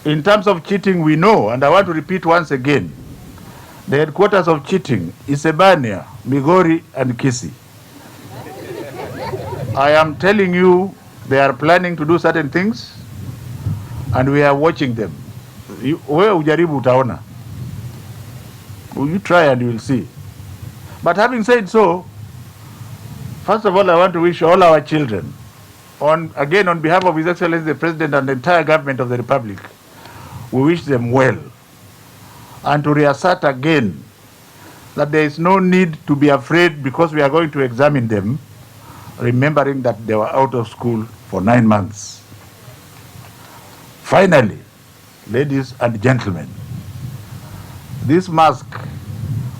In terms of cheating, we know, and I want to repeat once again, the headquarters of cheating is Ebania, Migori, and Kisii. I am telling you, they are planning to do certain things, and we are watching them. Wewe ujaribu utaona. You try and you will see. But having said so, first of all, I want to wish all our children, on behalf of His Excellency the President and the entire government of the Republic, we wish them well. And to reassert again that there is no need to be afraid because we are going to examine them, remembering that they were out of school for 9 months. Finally, ladies and gentlemen, this mask,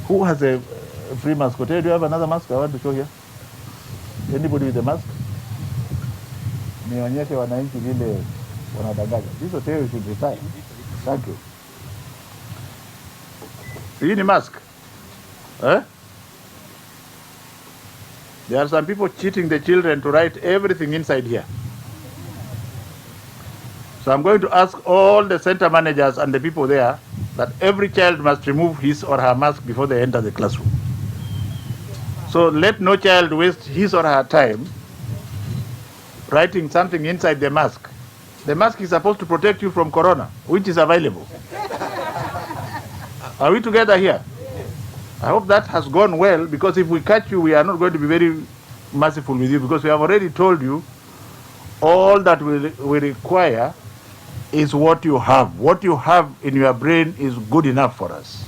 who has a free mask? Hotel, do you have another mask I want to show here? Anybody with a mask? Nionyeshe wananchi vile wanadanganya. This hotel should retire. Thank you. Hii ni mask. Eh? There are some people cheating the children to write everything inside here. So I'm going to ask all the center managers and the people there that every child must remove his or her mask before they enter the classroom. So let no child waste his or her time writing something inside the mask. The mask is supposed to protect you from corona, which is available. Are we together here? I hope that has gone well, because if we catch you, we are not going to be very merciful with you, because we have already told you all that we require is what you have. What you have in your brain is good enough for us.